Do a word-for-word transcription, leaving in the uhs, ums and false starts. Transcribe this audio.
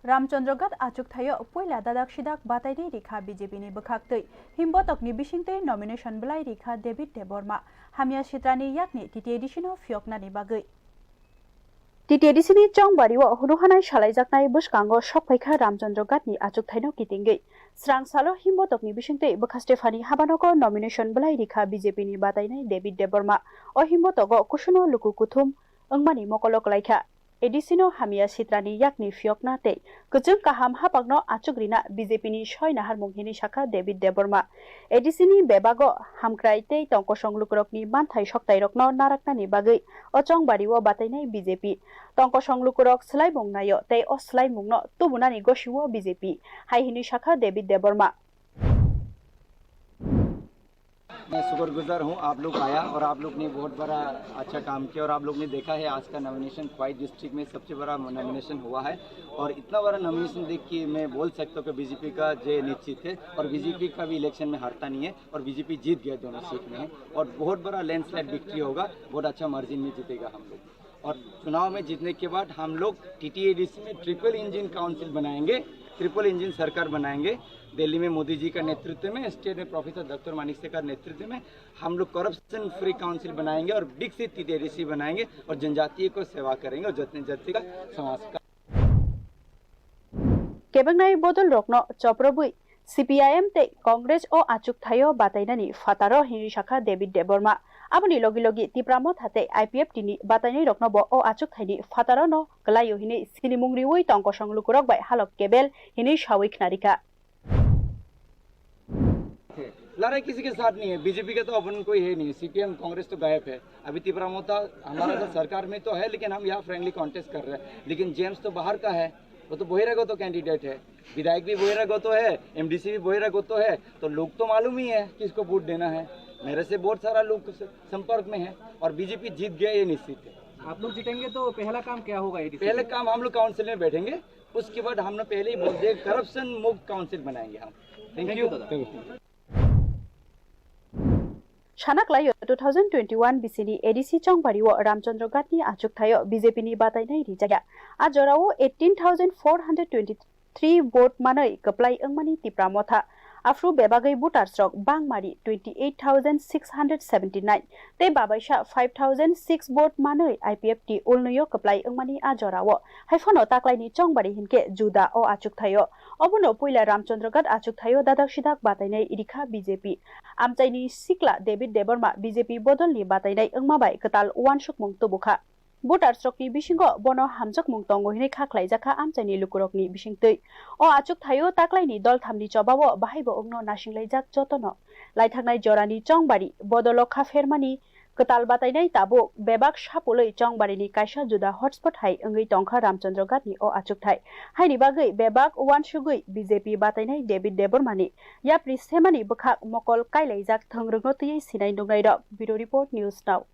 Ramchandra Ghat achukthai o puila dadak sidak batainai rikha B J P ni bwkhaktwi. Himbotokni bisingtwi nomination bwlai rikha David Debbarma. Hamya sitrani yakni T T A D C no phiyoknani bagwi. T T A D C ni chongbari o hunuhanai salaijaknai bwskango sokphaikha Ramchandra Ghat ni achukthaino kitingwi. Srang salo himbotokni bisingtwi bwkha Stephanie habanogo nomination bwlai rikha B J P ni batainai David Debbarma. O himbotogo kusuno luku kuthum wngmani mokolo kwlaikha. A D C no hamya sitrani yakni phiyokna tei kwchwng kaham hapakno achuk rina B J P ni soi naharmung hinwi sakha David Debbarma. A D C ni bebago hamkrai tei tongkosong lukurokni manthai soktairokno naraknani bagwi o chongbari o batainai B J P. Tongkosong lukurok swlaimung naio tei o swlaimungno tubunani gosio B J P, hai hinwi sakha David Debbarma. मैं शुक्रगुजार हूँ, आप लोग आया और आप लोग ने बहुत बड़ा अच्छा काम किया और आप लोग ने देखा है आज का नॉमिनेशन, क्वाई डिस्ट्रिक्ट में सबसे बड़ा नॉमिनेशन हुआ है और इतना बड़ा नॉमिनेशन देख के मैं बोल सकता हूँ कि बीजेपी का जय निश्चित है और बीजेपी का भी इलेक्शन में हारता नहीं है और बीजेपी जीत गया दोनों सीट में है और बहुत बड़ा लैंडस्लाइड विक्ट्री होगा, बहुत अच्छा मार्जिन में जीतेगा हम लोग। और चुनाव में जीतने के बाद हम लोग टीटीएडीसी में ट्रिपल इंजन काउंसिल बनाएंगे, ट्रिपल इंजन सरकार बनाएंगे। दिल्ली में मोदी जी का नेतृत्व में, स्टेट में प्रोफेसर डॉक्टर मानिक साह का नेतृत्व में हम लोग करप्शन फ्री काउंसिल बनाएंगे और विकसित टीटीएडीसी बनाएंगे और जनजातीय को सेवा करेंगे और जनजाति का समाज का Kebengnai bodol rokno choprobwi C P I M tei Congress o achukthaio batainani phataro hinwi sakha David Debbarma. Aboni logi logi Tipra Motha tei I P F T ni batainai rokno bo o achukthaini phataro no kwlaio hinwi sinimung riwi tongkosong lukurok bai halok kebel hinwi sawi khnarikha. लड़ाई किसी के साथ नहीं है, बीजेपी का तो अपन कोई है नहीं, सीपीएम कांग्रेस तो गायब है। अभी तिपरा मोता हमारा तो सरकार में तो है, लेकिन हम यहाँ फ्रेंकली कॉन्टेस्ट कर रहे हैं। लेकिन जेम्स तो बाहर का है, वो तो बहिरागत कैंडिडेट है, विधायक भी बहिरागत है, एमडीसी भी बहिरागत है, तो लोग तो मालूम ही है किसको वोट देना है। मेरे से बहुत सारा लोग स- संपर्क में है और बीजेपी जीत गया, ये निश्चित है। आप लोग जीतेंगे तो पहला काम क्या होगा एडीसी? पहले काम हम लोग काउंसिल में बैठेंगे, उसके बाद हमने पहले ही बोल दिया, करप्शन मुक्त काउंसिल बनाएंगे हम। Thank you. Sana khlaio two thousand twenty-one bisini A D C chongbari o Ramchandra Ghat ni achuk thaio B J P ni batainai rijakya. A jora o eighteen thousand four hundred twenty-three vote manwi kwplai wngmani Tipra Motha. Aphru bebagwi voters rok bangmari twenty-eight thousand six hundred seventy-nine tei babaisa five thousand six vote manwi I P F T ulnwio kwplai wngmani a jora o. Haiphano taklaini chongbari hinkhe juda o achuk thaio. Obono puila Ramchandra Ghat achuk thaio dadak sidak batainai rikha B J P. Amchaini sikla David Debbarma B J P bodolni batainai wngma bai kwtal uansukmung tubukha. Voters rokni bisingo bono hamjakmung tongo hinwi kha khlaijakha amchaini lukurokni bisingtwi. O achuk thaio taklaini dolthamni chobao bahaibo wngno nasinglaijak jotono. Laithaknai jorani chongbari bodolo kha phermani kwtal batainai tabuk bebak sapulwi chongbarini kaisa juda hotspot hai wngwi tongkha Ramchandra Ghatni o achukthai. Haini bagwi bebak uansugwi B J P batainai David Debbarmani yapri semani bwkhak mokol kailaijak thwngrwngno twiwi sinai nuknairok. Bureau Report, News Now.